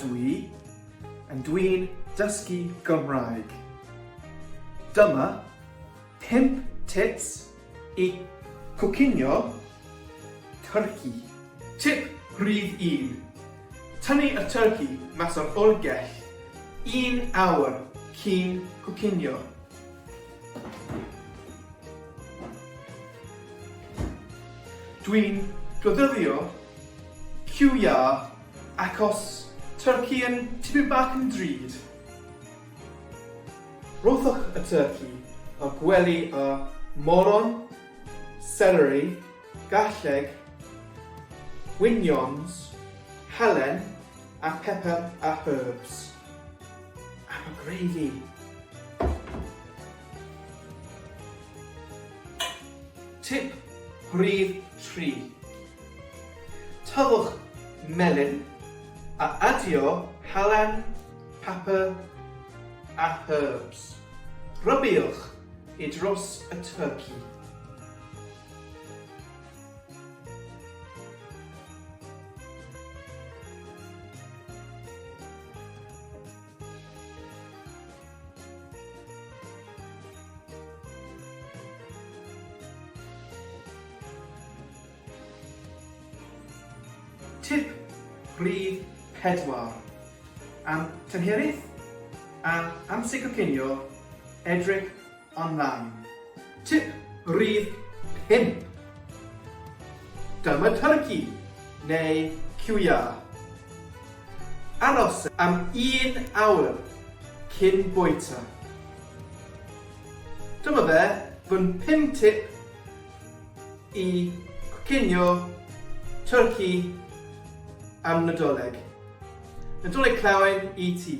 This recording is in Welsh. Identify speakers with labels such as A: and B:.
A: ydw i, and dwi'n dysgu Gymraeg. Dyma 5 tips i coginio tyrci. Tip rhif 1. Tynnu y tyrci mas o'r oergell un awr cyn coginio. Dwi'n defnyddio cyw iâr acos tyrci yn tipyn bach yn drud. Rhoddwch y tyrci ar gwely â moron, seleri, garlleg, winions, halen a pepper a herbs. Am y gravy! Tip rhif 3. Tyfwch melyn a adio halen, papur a herbs. Rhybiwch i dros y turkey. Tip rhif 4. Am tymheredd a amser coginio, edrych online. Tip rhif 5. Dyma tyrci, neu cyw iâr. Aros am un awr cyn bwyta. Dyma fe, fy mhum tip i coginio tyrci am Nadolig. Nadolig Llawen i ti!